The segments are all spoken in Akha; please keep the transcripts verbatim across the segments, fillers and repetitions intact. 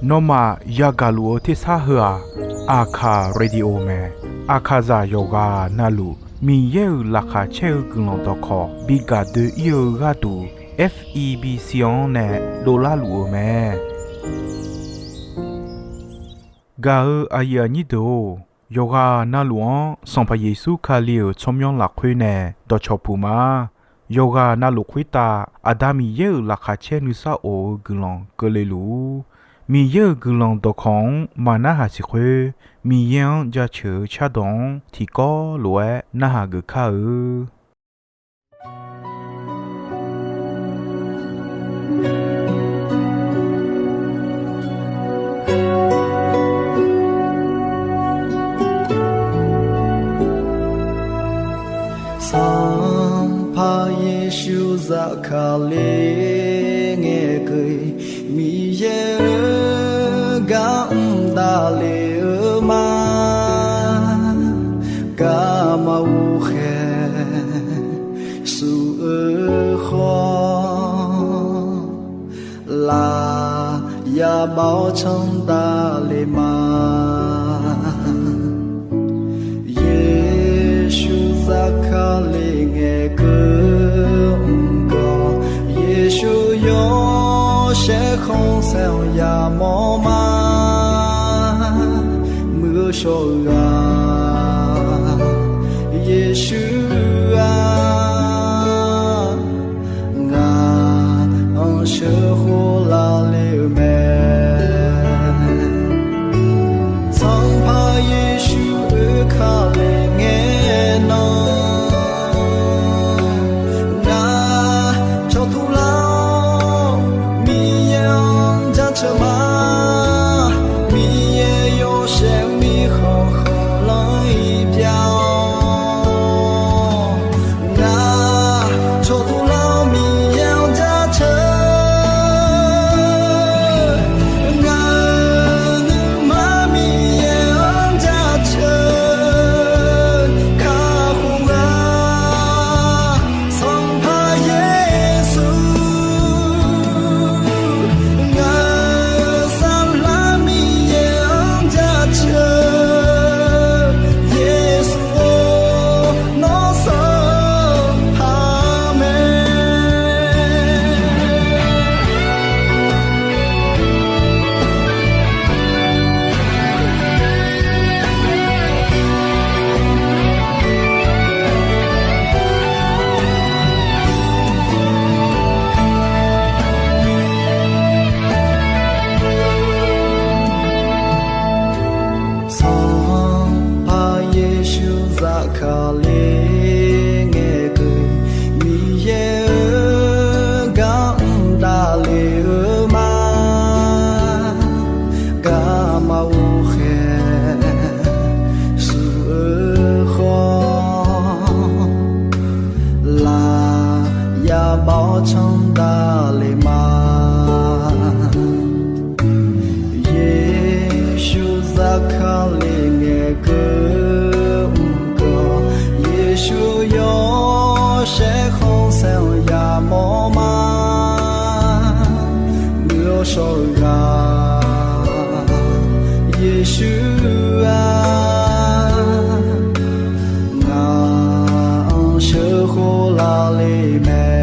Nawmaf yagaq luf-eu tersar heu-aq, Aqkaq Radio mae. Aqkaqzaq yawqghaq navluf Miqyaer-euq laqkhaq caer-eu guiqlanq dawqkawq bi gaq doe-ir-eu gharduq, F E B C-anr nae dovlar luf-eu mae. Gaq-eu aqyuif aqnyir deuq-or, yawqghaq navluf-anr Sanqpaq Yeqsur Kali-euq tsawrmyanr lafkhoer nae dawqcawq puq ma. Yawqghaq navluf khoertav Aqda Miqyaer-euq laqkhaq caer nuisar of-eu guiqlanq keuvle luf-ur. Miqyaer-euq guiqlanq dawqkawq-anr maqnarhaq siq khoer, Miqyaer-anr jaceuq-eu cardawq-anr tiqkawv lof-aer narhaq geuf kar-eu. Sanqpaq Yeqsur zafkale ngae keuv-ir, Miqyaer-euq gar mr davle-eu ma. Garma ghoqkhaeq suf-eu khawf, laf yabav-awr canr davle ma. Yeqsur zafkale ngae keuv mr gawq, Yeqsur yawshaef khanqsaer-anr yamawr ma. Muiq-eu shawr-eu ghaq, Yeqsur-aq, ngaq-anr sheuqkhof lavle-eu mae. Sanqpaq Yeqsur oekale ngae nan, ngaq cawqtuq lar-awr Miqyaer-anr jaceuq ma. Miqyaer yawshaef mirkhanq khanqlanr-ir bya-awr, ngaq cawqtuq lar-awr Miqyaer-anr jaceuq. Ngaq-euq nuima Miqyaer-anr jaceuq kakhof-a. Sanqpaq Yeqsur, ngaq-euq saflar Miqyaer-anr jaceuq. Yeqsur-or, nawr sanqpaq mae. Sanqpaq Yeqsur zafkale ngae keuv-ir, Miqyaer-euq gar mr davle-eu ma. Garma ghoqkhaeq suf-eu khawf, laf yabav-awr canr davle ma. Yeqsur zafkale ngae keuv mr gawq, Yeqsur yawshaef khanqsaer-anr yamawr ma. Muiq-eu shawr-eu ghaq, Yeqsur-aq, ngaq-anr sheuqkhof lavle mae.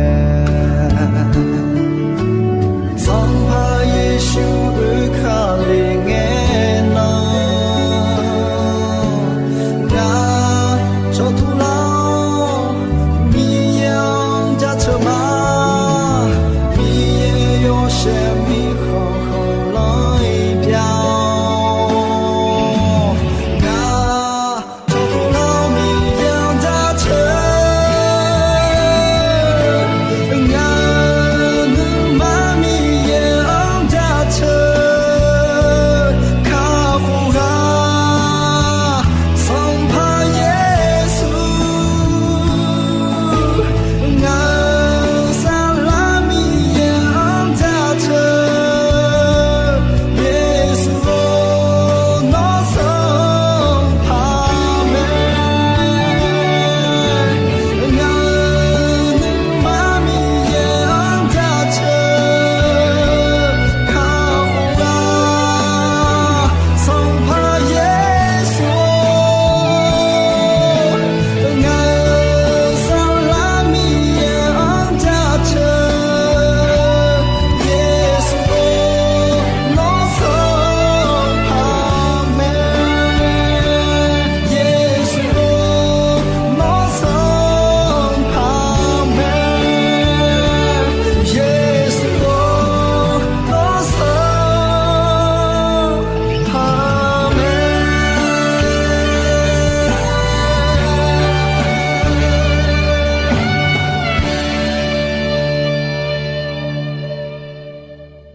Sanqpaq Yeqsur oekale ngae nan, ngaq cawqtuq lar-awr Miqyaer-anr jaceuq ma. Miqyaer yawshaef mirkhanq khanq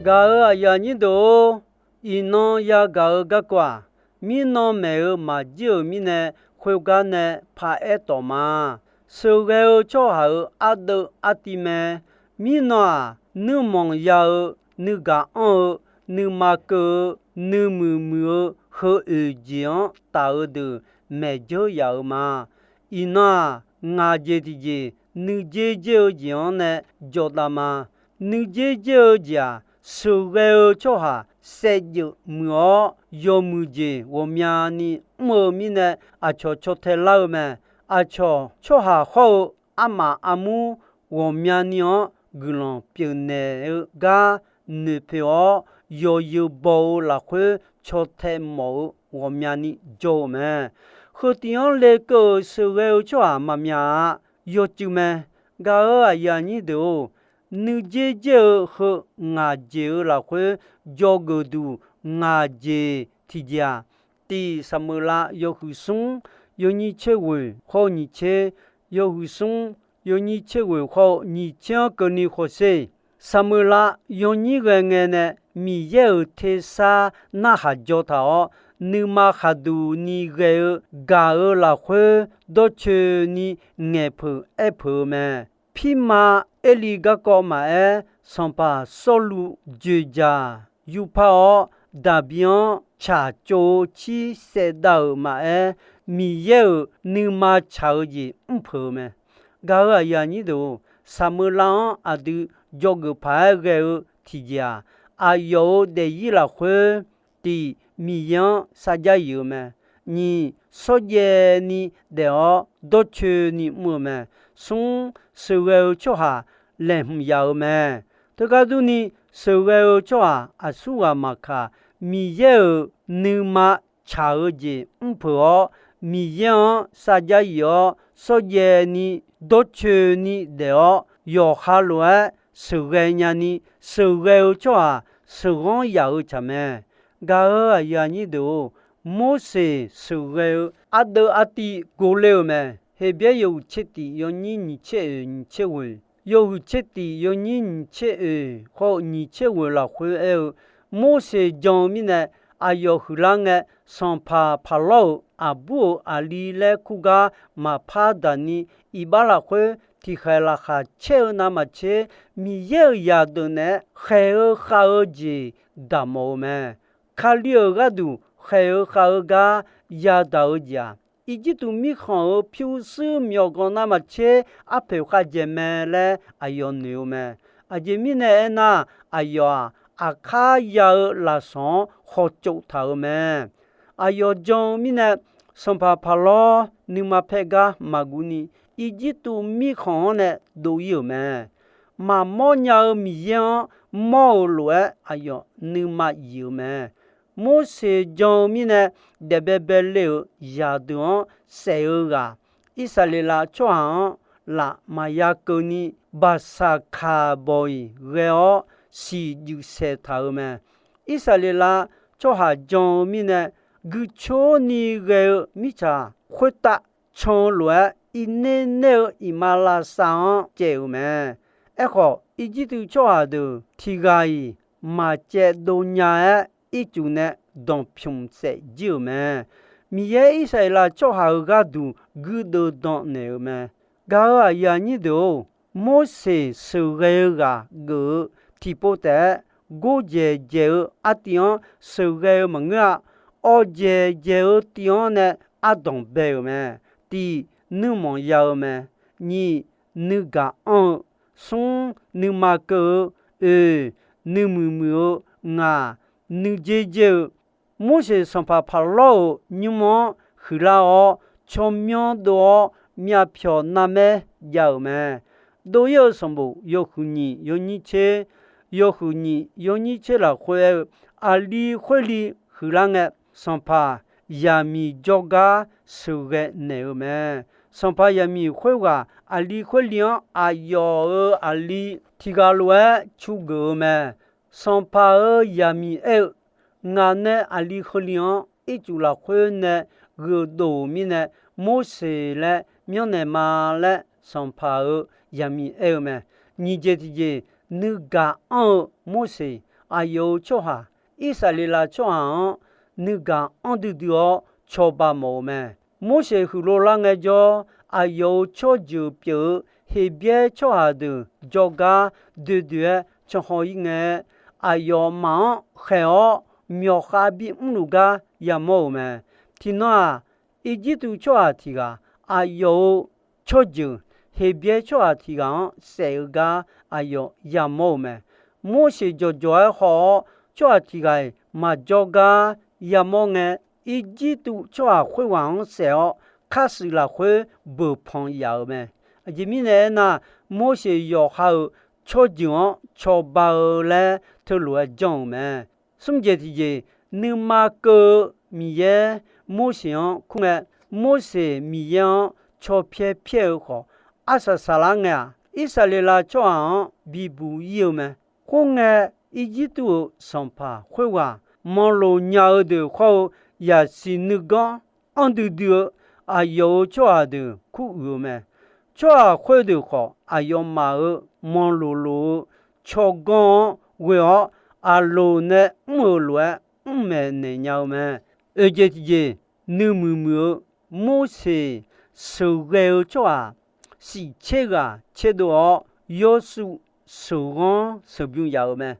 Gaq-euq aqyuif aqnyir deuq-or, iqnan yagaq-eu garkawv-aq, mirnan maeq-eu maqjir-euq mirnae, khoergar nae paraer tawf ma. Sheuqghae-eu tsawrhaq-euq ardeuv artiv mae. Mirnan-aq, nuirmanq ya-eu, nuigaq anr-eu, nuima keuv-eu, nuimuiq muiq-eu heu oeq jeq-anr taf-eu deuq maeq dzeur yaf-eu ma. Iqnan-aq, ngaq jeq tiqjeq nuidzer dzer-eu jeq-anr nae jawrdav ma. Nuidzer dzer-eu jeq-aq, sheuqghae-eu tsawrhaq saevdzeuf muiq-awr, yawmuiq jeq ghawqmyani mr-eu mirnae, aqcawq caw tae lar-eu mae. Aqcawq tsawrhaq hawr-eu armaf armur ghawqmyani-anr guiqlanq pyeufnaeq-eu gar noeqpoeq-awr, yawzeu baw-eu lafkhoer caw tae mawf-eu ghawqmyani jawr-eu mae. Heu tiq-anr lekeuv-euq sheuqghae-eu tsawrhaq maqmyaq-a. Yawcuiv mae. Gaq-euq aqyuif aqnyir deuq-or, nuidzer dzer-eu heu ngaq jeq-eu lafkhoer dzawgeuf duq ngaq jeq tiqjeq-aq, tiq Saqmeuqlav yawhuiq smr yawnyir tser ghoeq hawr-eu nyiq tser, yawhuiq smr yawnyir tser ghoeq hawr-eu nyiq tser-anr keuvni khawsher. Saqmeuqlav yawnyir ghae ngae nae Miqyaer-euq tersar narhaq jawr taq-awr, nuima khaqduq ni ghae-eu gaq-euq lafkhoer dawrcoeni ngaeqpeuq aerpeuq-eu mae. Pirma Erli garkawv maqaer, sanqpaq Sawrluv dzoeqdzaq yupar-awr, Daqbi-anr tsaqtsov-eu cir saevdav-euq maqaer, Miqyaer-euq nuima tsaq-eu jeq mrpeuq-eu mae. Gaq-euq aqyuif aqnyir deuq-or, Saqmeuqlav-anr aqdui dzawgeuf paq-aer ghae-eu tiqjeq-aq, aqyawf-euq daefzir lafkhoer tiq Miqyaer-anr sarjax yif-eu mae. Nyiq, shawrjaev ni daef-awr dawrcoeni mr-eu mae. Smr, sheuqghae-eu tsawrhaq laeqhmq yaf-eu mae. Teugar durni, sheuqghae-eu tsawrhaq aqsurghaq maqkaq, Miqyaer-euq nuima tsaq-eu jeq mrpeuq-awr, Miqyaer-anr sarjax yif-awr shawrjaev ni dawrcoeni daef-awr, yawqha lof-aer sheuqghae nyani, sheuqghae-eu tsawrhaq sheuqghanr yaf-eu tsaq mae. Gaq-euq aqyuif aqnyir deuq-or, Morseq sheuqghae-eu ardeuv artiv gorler-eu mae. Heqbyaer yawhuiq tser tiq yawnyir nyiq tser oeq nyiq tser ghoeq, yawhuiq tser tiq yawnyir nyiq tser oeq hawr-eu nyiq tser ghoeq lafkhoer aer-eu, Morseq jan-eu mirnae aqyawf huiqlar ngae, sanqpaq Paqlawr-euq aqbur-euq aqli laer kur gar maqpar daq ni, iqbax lafkhoer tiqkhaeq laqkhaq caer-eu navmaqtser, Miqyaer-euq zaqdeuq naeq-aer khaeq-eu khav-eu jeq daqmawf-eu mae. Kali-euq gharduq khaeq-eu khav-eu gar yadaq-eu jeq-aq, Irjirtuv mirkhanq-euq pyurshuir myawqganq navmaqtser arpoeq khavjaeq mae laer aqyawf noeq-eu mae. Aqjeq mirnae aernar, aqyawf-aq, aqkar ya-eu lafsawq-anr khawtsov taq-euq mae. Aqyawf jan-eu mirnae, sanqpaq Paqlawr nuima paer gar maqguv ni, Irjirtuv mirkhanq-anr nae dov-ir-euq mae. Maqmawr nya-eu Miqyaer-anr mawr-euq lof-aer aqyawf nuima yif-eu mae. Morseq jan-eu mirnae, daefbaebae le-euq zaqdeuq-anr saef-eu ghaq, Irsaqleqlav tsawrhaq-anr laf maqya keuvni, baqsaqkaq bawq-iq ghae-awr siqdzuif saeq taq-euq mae. Irsaqleqlav tsawrhaq jan-eu mirnae, guicorni ghae-eu mirtsaq khoertav can-eu lof-aer, irner ner-eu iqmalavshav-anr caev-euq mae. Aerkhawf, Irjirtuv tsawrhaq deuq tiq ghaq-iq maqcaev dov nya-aer, ircuf nae danqpymq saef jir-euq mae. Miqyaer Irsaqleqlav tsawrhaq-euq gharduq guirdeuv danqnaeq-euq mae. Gaq-euq aqyuif aqnyir deuq-or, Morseq sheuqghae-eu ghaq geuf-eu tiqpov taef-aer, gordzaeq dzaeq-eu artiv-anr sheuqghae-eu maqngeur-a. Awqdzaeq dzaeq-eu tiv-anr nae ardanq bae-euq mae. Tiq, nuirmanq ya-eu mae. Nyiq, nuigaq anr-eu. Smr, nuima keuv-eu. Oeq, nuimuiq muiq-eu. Ngaq, nuidzer dzer-eu. Morseq sanqpaq Paqlawr-euq nymr-anr huiqlar-awr, tsawrmyanr dov-awr, myavpyawq narmaer jav-euq mae. Dov-ir-eu sanqbof yawhuiq nyiq yawnyir tser, yawhuiq nyiq yawnyir tser lafkhoer aer-eu, aqli khoerli huiqlar ngae, sanqpaq zaqmiq jawrgar sheuqghae naeq-eu mae. Sanqpaq zaqmiq khoerghaq aqli khoerli-anr aqyawf-euq aqli tiq ghaq lof-aer cugeuf-eu mae. Sanqpaq-euq zaqmiq aer-eu, ngaq nae aqli heuliv-anr ircuf lafkhoer nae gheufdov-euq mirnae, Morseq laer myanrnaeq ma laer sanqpaq-euq zaqmiq aer-eu mae. Nyiq jeq tiqjeq, nuigaq anr-eu Morseq, aqyawf-euq tsawrhaq, Irsaqleqlav tsawrhaq-anr nuigaq anr duidui-awr cawba mawf-eu mae. Morseq huiqlov lar ngaejawr, aqyawf-euq tsawrjeuq pyeuf-eu Heqbyaer tsawrhaq deuq jawrgar doedoe-aer canhaw-ir ngae, aqyawfmaf-anr khaeq-awr myawqkhav bimr luf gar yamawr-euq mae. Tiqnan-aq, Irjirtuv tsawrhaq tiq ghaq aqyawf-euq tsawrjeuq Heqbyaer tsawrhaq tiq ghaq-anr saef-eu gar aqyawf yamawr-eu mae. Morseq jawqjawq-aer haw-awr, tsawrhaq tiq ghaq-iq maqjawr gar yamawr ngae, Irjirtuv tsawrhaq khoerghaq-anr saef-awr, kharshuif lafkhoer beuq panq yaf-euq mae. Aqjeq mirnae aernar, Morseq yawqha-euq tsawrjeuq-anr cawba-eu laer teulof-aer janr-euq mae. Smr jeq tiqjeq, nuima keuv-eu Miqyaer Morseq-anr kur ngae, Morseq Miqyaer-anr caw pyaer pyaer-eu khawf, arsaq saqlar ngae-aq, Irsaqleqlav tsawrhaq-anr bibuq ir-eu mae. Khoerngae, Irjirtuv-euq sanqpaq khoerghaq manqloq nya-eu deuq khawr-eu, yaqsiq nuiganr anr duidui-eu aqyawf-euq tsawrhaq deuq kuruiq-eu mae. Tsawrhaq khoerdeuq khawf, aqyawfmaf-euq manqloq loq-eu tsawrganr-anr ghoe-awr, aqloq nae mr-euq lof-aer mr maeqnaeq nya-eu mae. Oeq jeq tiqjeq, nuimuiq muiq-eu Morseq sheuqghae-eu tsawrhaq shif tser ghaq tserdov-awr, Yawrshuv sheuqghanr sheuqbymr yaf-euq mae.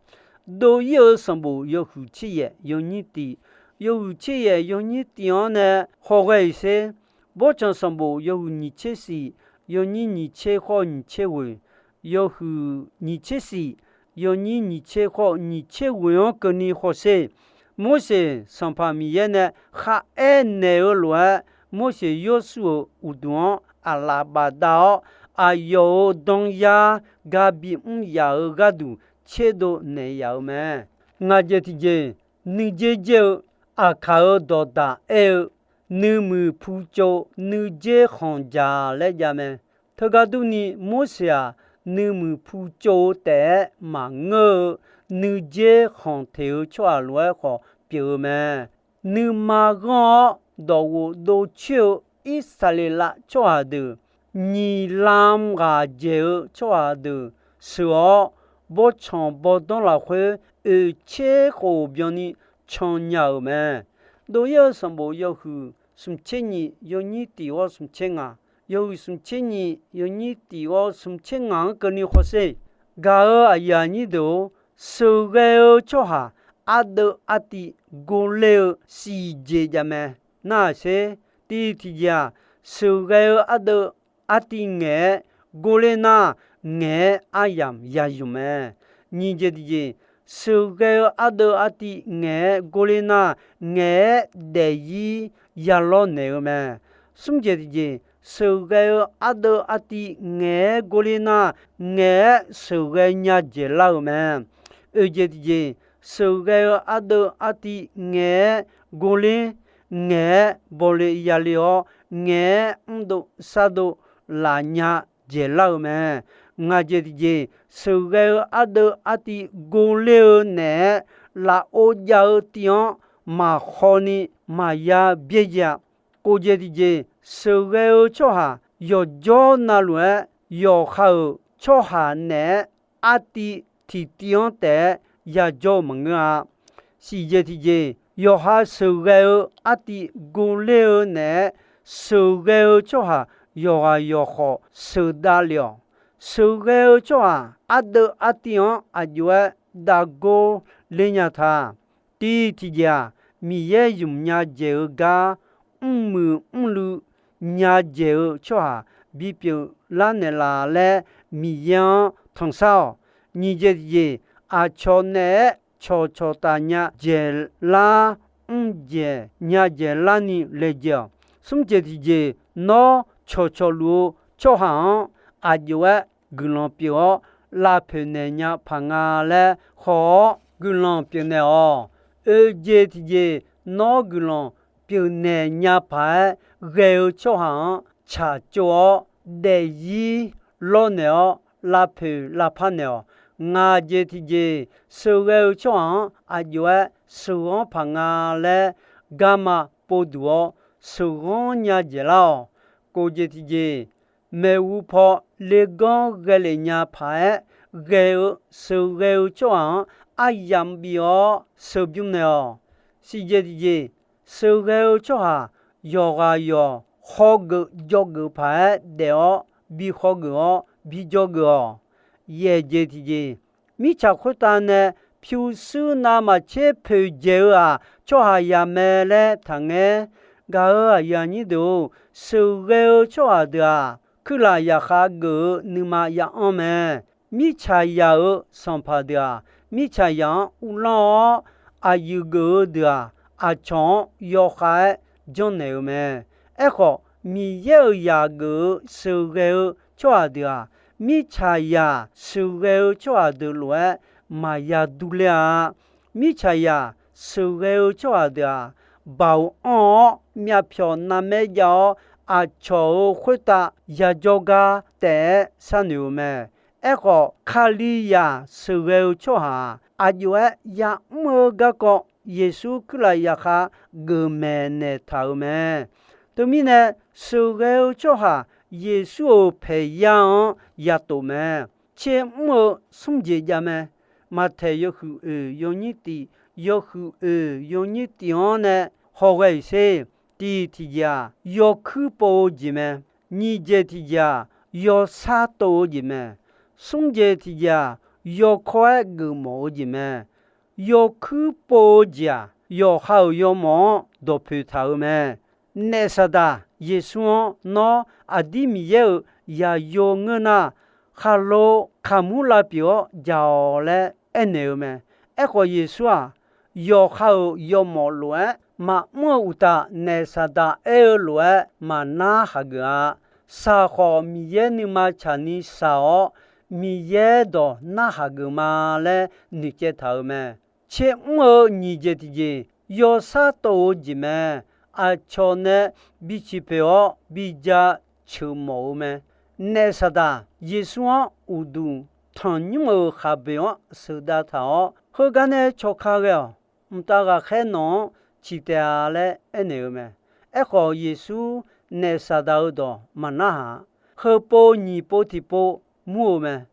Dov-ir-eu sanqbof yawhuiq tser yaef yawnyir tiv, yawhuiq tser yaef yawnyir tiv-anr nae hawghae-iq sher, Bawrtsanq sanqbof yawhuiq nyiq tser shif, yawnyir nyiq tser khawr nyiq tser ghoeq, yawhuiq nyiq tser shif, yawnyir nyiq tser khawr nyiq tser ghoeq-anr keuvni hawsher. Morseq, Sanqpaq Miqyaer nae kharaer naeq-eu lof-aer, Morseq Yawrshuv-euq uqduq-anr aqlaf bafdav-awr, aqyawf-euq danyar gar bimr yaf-eu gharduq tserdov naeq yaf-eu mae. Ngaq jeq tiqjeq, nuidzer dzer-eu, aqkaq-euq dawqdaq aer-eu, nuimuiq putsov nuidzer khanqjaq laer jav mae. Teugar durni, Morseq-aq, nuimuiq putsov-eu taef-aer maqngeur-eu nuidzer khanq teq-eu tsawrhaq lof-aer khawf pyeuf-eu mae. Nuima ghanr-awr dawqghof dovcoer-eu Irsaqleqlav tsawrhaq deuq, nyiq lam ghaq dzaeq-eu tsawrhaq deuq sheuq-awr, bawrtsanq bawrdanr lafkhoer oeq tser khof byanni can nya-euq mae. Dov-ir-eu sanqbof yawhuiq smq tser nyiq yawnyir tif ghawr smq tser ngaq, yawhuiq smq tser nyiq yawnyir tif ghawr smq tser ngaq-anr keuvni hawsher. Gaq-euq aqyuif aqnyir deuq-or, sheuqghae-eu tsawrhaq ardeuv artiv gorler-eu siqjeq jav mae. Nar-aq sher, tiq tiqjeq-aq, sheuqghae-eu ardeuv artiv ngaeq-aer gorler nar, ngaeq-aer aryamq yazmq mae. Nyiq jeq tiqjeq, sheuqghae-eu ardeuv artiv ngaeq-aer gorler nar, ngaeq-aer daefzir yalawr naeq-eu mae. Smr jeq tiqjeq, sheuqghae-eu ardeuv artiv ngaeq-aer gorler nar, ngaeq-aer sheuqghae nya dzaeqlar-euq mae. Oeq jeq tiqjeq, sheuqghae-eu ardeuv artiv ngaeq-aer gorler, ngaeq-aer bawle yale-awr, ngaeq-aer mrdov sardov lafnya dzaeqlar-euq mae. Ngaq jeq tiqjeq, sheuqghae-eu ardeuv artiv gorler-eu naeq-aer, lafov jav-eu tiv-anr maqkhawni maqya byaerdzae-a. Kof jeq tiqjeq, sheuqghae-eu tsawrhaq yawqjawr navluf-aer yawqha-euq tsawrhaq naeq-aer artiv tiqtiv-anr taef-aer yajawr-eu maqngeur-a. Siqjeq tiqjeq, yawqha sheuqghae-eu artiv gorler-eu naeq-aer, sheuqghae-eu tsawrhaq yawqghaq yawqkhawf sheuqdav lef-awq. Sheuqghae-eu tsawrhaq ardeuv artiv-anr aqjox-aer davgor ler nya ta. Tiq tiqjeq-aq, Miqyaer zmq nya dzaeq-eu gar mrmuiq mrluiv nya dzaeq-eu tsawrhaq bipyeuf lar naeqlaf laer Miqyaer-anr tanqshar-awq. Nyiq jeq tiqjeq, aqcawq naeq-aer cawqcawq taf nya dzaeqlar, mr dzaeq nya dzaeqlar ni laejae-awq. Smr jeq tiqjeq, nawr cawqcawq luf-eu tsawrhaq-anr aqjox-aer guiqlanq pyeuf-awr lavpoeq naeq nya paq nga laer haw-awr guiqlanq pyeufnaeq-awq. Oeq jeq tiqjeq, nawr guiqlanq pyeufnaeq nya paq-aer ghae-eu tsawrhaq-anr tsaqtsov-awr daefzir lawrnaeq-awr lavpoeq lavpar naeq-awq. Ngaq jeq tiqjeq, sheuqghae-eu tsawrhaq-anr aqjox-aer sheuq-anr paq nga laer garma povduq-awr sheuqghanr nya dzaeqlar-awq. Kof jeq tiqjeq, maeqhu paw lerganr ghae lef nya paq-aer ghae-eu sheuqghae-eu tsawrhaq-anr aryamq bif-awr sheuqbymr naeq-awq. Siqjeq tiqjeq, sheuqghae-eu tsawrhaq yawqghaq yawq hawgeuf jawgeuf paq-aer daef-awr bi hawgeuf-awr bi jawgeuf-awq. Yaeq jeq tiqjeq, mirtsaq khoertav nae pyurshuir navmaqtser poeqdzaeq-eu-aq, tsawrhaqzaq mae laer taqngaer. Gaq-euq aqyuif aqnyir deuq-or, sheuqghae-eu tsawrhaq deuq-aq, kuirlaf zaqkhav geuf-eu nuima ya'anr mae. Mirtsaqzaq-euq sanqpaq deuq-aq, mirtsaqzaq-anr uvlanr-awr, aqyuif geuf-eu deuq-aq, aqcawq-anr yawkhav-aer janrnaeq-eu mae. Aerkhawf, Miqyaer-euq zaq geuf-eu sheuqghae-eu tsawrhaq deuq-aq, mirtsaqzaq sheuqghae-eu tsawrhaq deuq lof-aer maqya durler-a. Mirtsaqzaq sheuqghae-eu tsawrhaq deuq-aq, baoq anr-awr myavpyawq navmaer jav-awr, aqcawq-euq khoertav yajawr gar taef-aer sharnoeq-eu mae. Aerkhawf, Kalizaq sheuqghae-eu tsawrhaq-aq, aqjox-aer ya'mr-eu garkawv Yeqsur kuirlaf zaqkhav geufmaeq naeqtaq-euq mae. Teumirnae, sheuqghae-eu tsawrhaq Yeqsur-euq paeqya-anr yatof mae. Tser mr-eu smr jeq jav mae. Maqtaeq yawhuiq oeq yawnyir tif, yawhuiq oeq yawnyir tif-anr nae hawghae-iq sher. Tiq tiqjeq-aq, yawkuir pov-eu jeq mae. Nyiq jeq tiqjeq-aq, yawsar tov-eu jeq mae. Smr jeq tiqjeq-aq, yawkawr-aer geufmawf-eu jeq mae. Yawkuir pov-eu jeq-aq, yawqha-euq yawmawf-anr dawqpoeq taq-euq mae. Naef Saqdaq Yeqsur-anr nawr aqdir Miqyaer-euq zaqyo ngeur nar, khaqlo kaqmur lav pyeuf-awr jaq-awq laer aernaeq-eu mae. Aerkhawf, Yeqsur-aq, yawqha-euq yawmawf lof-aer maqmr-eu uqtaf, Naef Saqdaq aer-eu lof-aer maqnar hageuf-a. Shaq khawf, Miqyaer nuima tsaqni shaq-awr, Miqyaer dawq narhaq geuf ma laer noeqcaev taq-euq mae. Tser mr-eu nyiq jeq tiqjeq, yawsar tov-eu jeq mae. Aqcawq nae biciq poeq-awr bija ceuq mawf-eu mae. Naef Saqdaq Yeqsur-anr uqduq tanqnymr-euq khaqboeq-anr sheuqdav taq-awr, heugar nae cawka ghae-awq. Mqtav ghaqkhaer nawq-anr ciq taef-a laer aernaeq-eu mae. Aerkhawf, Yeqsur Naef Saqdaq-euq dawq maqnarhaq-a. Heupov nyiq pov tiqpov mur-eu mae.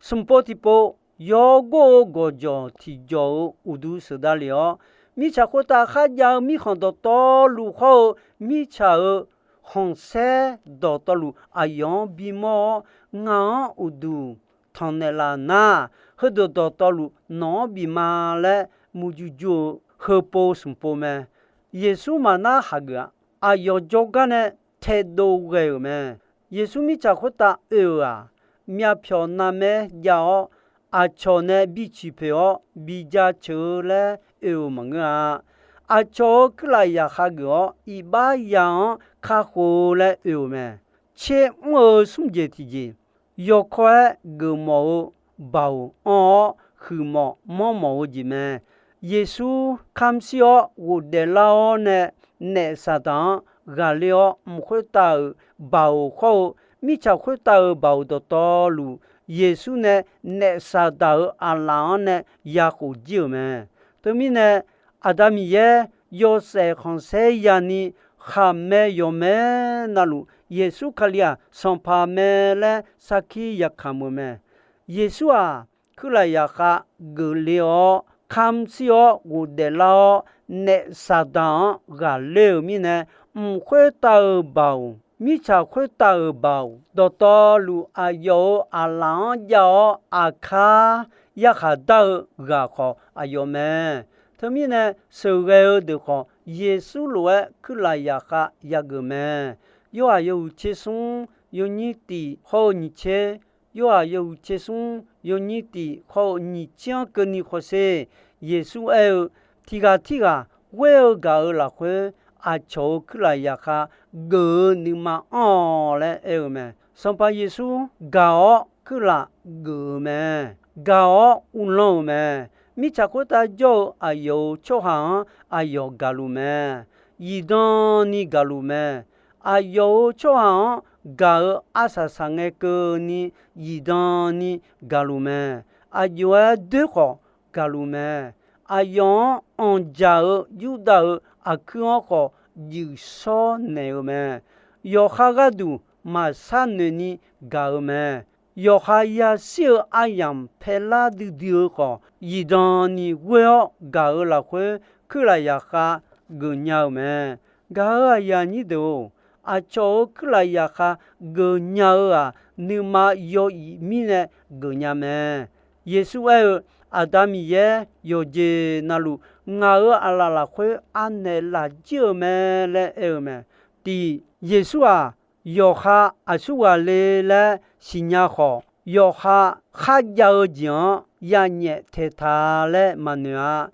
Smq pov tiqpov yawgor-eu gawqjawq tiqjawq-euq uqduq sheuqdav lef-awr, mirtsaq khoertav kharjav-eu mirkhanq dawqtawvluf hawr-eu mirtsaq-euq khanqsaer dawqtawvluf aqyawf-anr bimawr-awr, ngaq-anr uqduq tanqnaeq laf nar, heudeuq dawqtawvluf nawq-anr bif ma laer murjur jur-eu heupov smq pov mae. Yeqsur maqnar hageuf-a. Aqyawf jawrgar nae taedov ghae-euq mae. Yeqsur mirtsaq khoertav oe-euq-aq, myavpyawq navmaer jav-awr, aqcawq nae biciq poeq-awr bija ceuq-eu laer oe-euq maqngeur-a. Aqcawq-euq kuirlaf zaqkhav geuf-awr iqbax ya-anr kakhof-eu laer oe-euq mae. Tser mr-eu smr jeq tiqjeq, yawkawr-aer geufmawf-eu baoq anr-awr huiqmawf manrmawf-eu jeq mae. Yeqsur kamq shir-awr ghofdaef lar-awr nae, Naef Saqdaq-anr ghaqler-awr, mq khoertav-euq baoq hawr-eu mirtsaq khoertav-euq baoq dawqtawvluf, Yeqsur nae Naef Saqdaq-euq aqlaf-anr nae yakhof jir-euq mae. Teumirnae, Aqda Miqyaer yawshaef khanqsaer yani khaqmae yawqmae navluf, Yeqsur Kali-aq Sanqpaq mae laer sarkir yakamq-eu mae. Yeqsur-aq, kuirlaf zaqkhav geufle-awr, kamq shir-awr ghofdaef lar-awr, Naef Saqdaq-anr ghaqler-euq mirnae, mq khoertav-euq baoq, mirtsaq khoertav-euq baoq dawqtawvluf, aqyawf-euq aqlaf-anr jav-awr aqkar yarkhaq dar-eu ghaq khawf aqyawf mae. Teumirnae, sheuqghae-eu deuq khawf, Yeqsur lof-aer kuirlaf zaqkhav yageuf mae. Yorhaq yawhuiq tser smr yawnyir tif hawr-eu nyiq tser, Yorhaq yawhuiq tser smr yawnyir tif hawr-eu nyiq tser-anr keuvni hawsher. Yeqsur aer-eu, Tiq ghaq tirghaq ghoer-eu gaq-euq lafkhoer, aqcawq-euq kuirlaf zaqkhav geuf-eu nuima anr-awq laer aer-eu mae. Sanqpaq Yeqsur gaq-awr kuirlaf geuf-eu mae. Gaq-awr uvlanr-euq mae. Mirtsaq khoertav jawr-eu aqyawf-euq tsawrhaq-anr aqyawf gaqluf mae. Zifdan ni gaqluf mae. Aqyawf-euq tsawrhaq-anr gaq-eu arsaq saq ngae keuvni zifdan ni gaqluf mae. Aqjox-aer doer khawf gaqluf mae. Aqyawf-anr anqdzaq-eu Yurdav-euq aqkuir-anr khawf juif shawr naeq-eu mae. Yawqha gharduq maqshar noeq ni gaq-eu mae. yawqha yashir-eu aryamq paelar duidui-eu khawf, zifdan ni ghoer-awr gaq-euq lafkhoer, kuirlaf zaqkhav geufnya-eu mae. Gaq-euq aqyuif aqnyir deuq-or, aqcawq-euq kuirlaf zaqkhav geufnya-eu-aq, nuima yawzif mirnae geufnya mae. Yeqsur aer-eu, Aqda Miqyaer yawqjeq navluf ngaq-euq aqlaf lafkhoer anaeq lafjir-eu mae laer aer-eu mae. Tiq, Yeqsur-aq, yawqha aqsurghaq le laer siqnya khawf, yawqha kharjav-eu jeq-anr yanyaef taeq taq laer maqnoeq-a.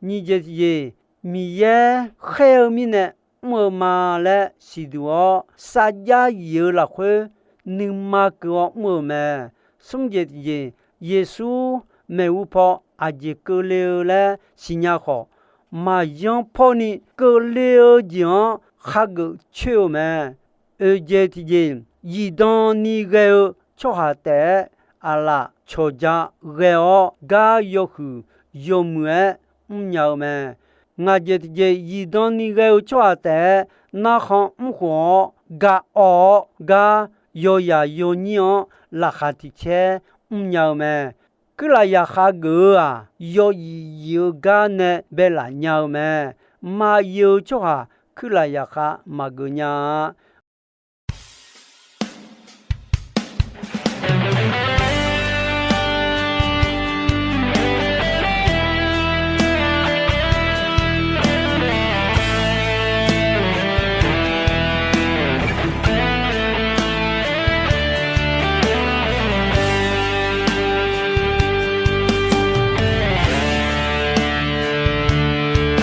Nyiq jeq tiqjeq, Miqyaer khaer-eu mirnae mr-eu ma laer siqduq-awr, sarjax yif-eu lafkhoer nuima keuv-awr mr-euq mae. Smr jeq tiqjeq, Yeqsur maeqhu paw aqjeq keuvle-eu laer siqnya khawf, maqyanr pawrni keuvle-eu jeq-anr khageuf coer-eu mae. Oeq jeq tiqjeq, zifdan ni ghae-eu tsawrhaq taef-aer aqlaf cawqja ghae-awr gar yawhuiq yawmuiq-aer mrnya-eu mae. Ngaq jeq tiqjeq, zifdan ni ghae-eu tsawrhaq taef-aer narkhan mrkhof-awr gaq-awr gar yawzaq yawnyir-anr laqkhaq tiq caer mrnya-eu mae. Kuirlaf zaqkhav geuf-eu-aq, yawzif zif-eu gar nae baelaf nya-eu mae. Maqzif-eu tsawrhaq kuirlaf zaqkhav maqgeuf nya-a.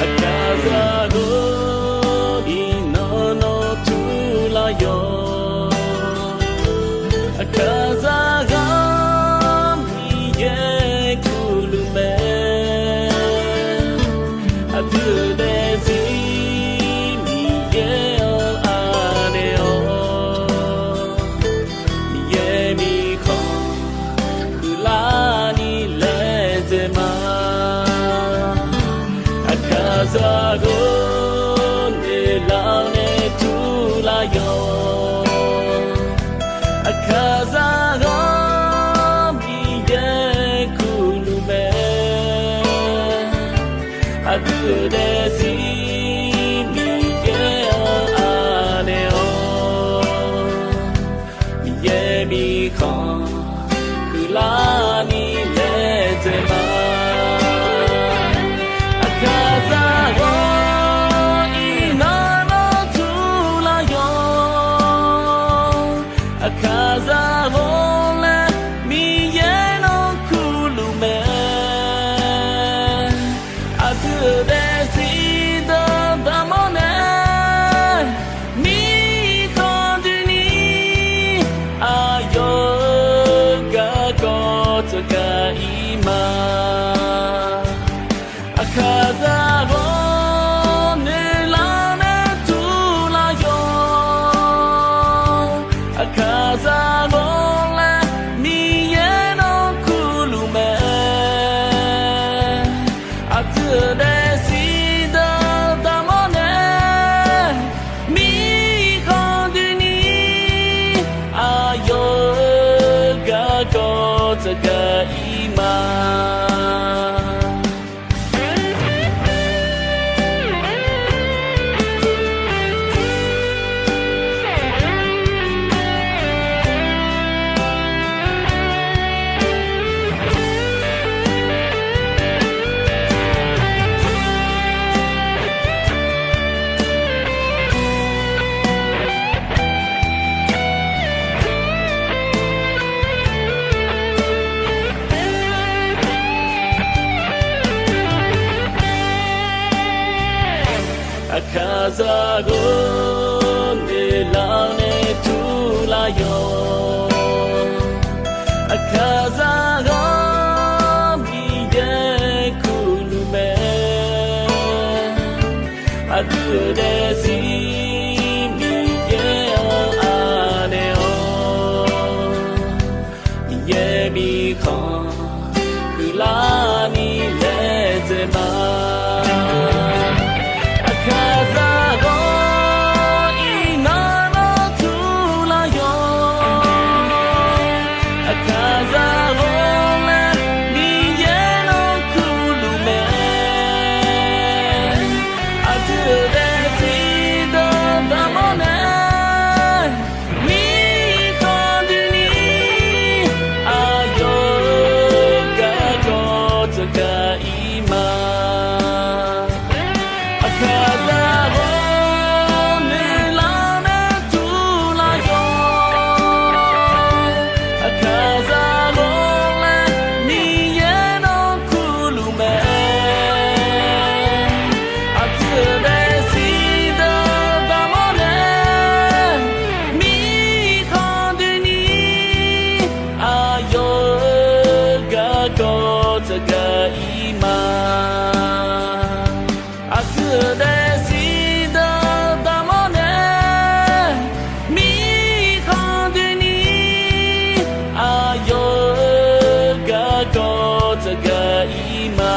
Aqkaqzaq ghawqni nawr nawr turlar yawq. Aqkaqzaq ghawqni yaer kurluf mae. Aqdui-euq daefzir Miqyaer-anr anaeq-awr, Miqyaer mirkhanq huiqlarni laedzae ma. Aqkaqzaq ghawqni lar nae turlar yawq. Aqkaqzaq ghawqni yaer kurluf mae. Aqdui-euq daefzir Miqyaer-anr anaeq-awr, Miqyaer mirkhanq huiqlarni laedzae ma. Aqkaqzaq ghawq iqnan nawr turlar yawq. Aqkaqzaq ghawq laer Miqyaer nawr kurluf mae. Aqdui-euq daefzir deuq daqmawr nae mirkhanq doeni aqyawf-euq garkawv tsawrgaq ir ma. Aqkaqzaq ghawq noeqlar nae turlar yawq. Aqkaqzaq ghawq laer Miqyaer nawr kurluf mae. Aqdui-euq daefzir deuq daqmawr nae mirkhanq doeni aqyawf-euq garkawv tsawrgaq ir ma. Aqkaqzaq ghawq noeqlar nae turlar yawq. Aqkaqzaq ghawq Miqyaer kurluf mae. Aqdui-euq daefzir Miqyaer-anr anaeq-awr, Miqyaer mirkhanq huiqlarni laedzae ma. Aqkaqzaq ghawq iqnan nawr turlar yawq. Aqkaqzaq ghawqmya nuilar nae tuvlar yawq. Aqkaqzaq ghawqmya Miqyaer nawr kurluf mae. Aqdui-euq daefzir deuq daqmawr nae, mirkhanq doeni aqyawf-euq garkawv taqgaq-ir ma. Aqdui-euq daefzir deuq daqmawr nae, mirkhanq doeni aqyawf-euq garkawv taqgaq-ir ma.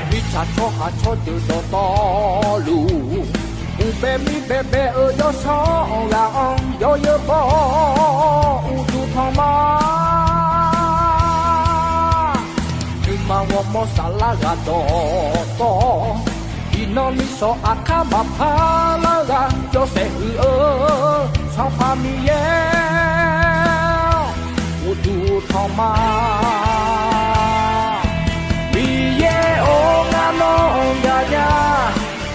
Mirtsaq tsawrhaq tsawrdeuq dawqtawvluf, uqbae mir baebae-euq yawsanr ghaq-anr yawzeu baw-awr uqduq tanq ma. Nuima ghawrmawr saflar ghaq dawqtawv, iqnan nishawq aqkar maqpar lar ghaq yawshaef huiq-eu Sanqpaq Miqyaer uqduq tanq ma. Miqyaer-or, ngar nawr-anr gaqnya,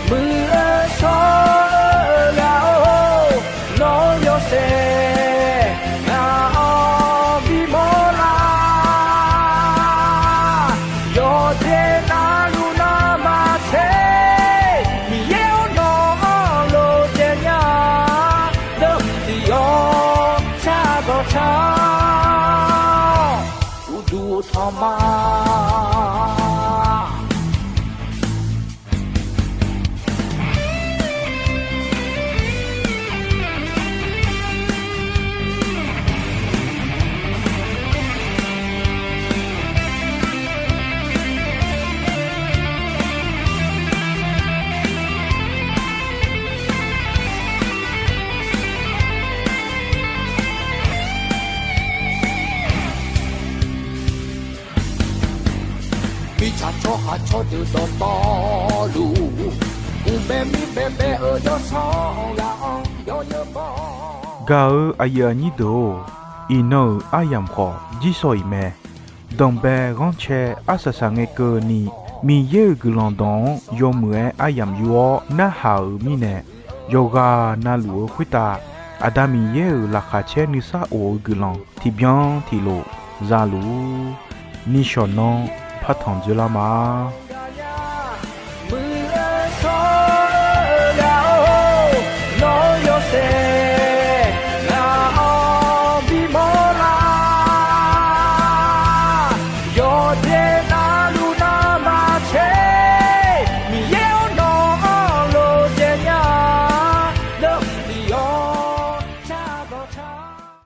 muiq-eu shawr-eu ghaq-or, nawr-anr yawshaef ngaq-anr bimawr lar. Yawqjeq navluf navmaqtser, Miqyaer-or, nawq-anr lof jaev nya, deuq tiq yawq shar dawq shar-awr uqduq tanq ma. Mirtsaq tsawrhaq tsawrdeuq dawqtawvluf, uqbae mir baebae-euq yawsanr ghaq-anr yawzeu baw. Gaq-eu aqyuif aqnyir deuq-or, iqnan-euq aryamq khawf jirsawq iq mae. Danqbae ghanrcae arsaq saqngae keuvni, Miqyaer-euq guiqlanq dawq-anr yawmuiq-aer aryamq yur-awr narhaq-euq mirnae, yawqghaq navluf-eu khoertav Aqda Miqyaer-euq laqkhaq caer nuisar of-eu guiqlanq tiqbyan tiqlof zaluf-ur. Nishawq nanr partanq dzoerlar ma.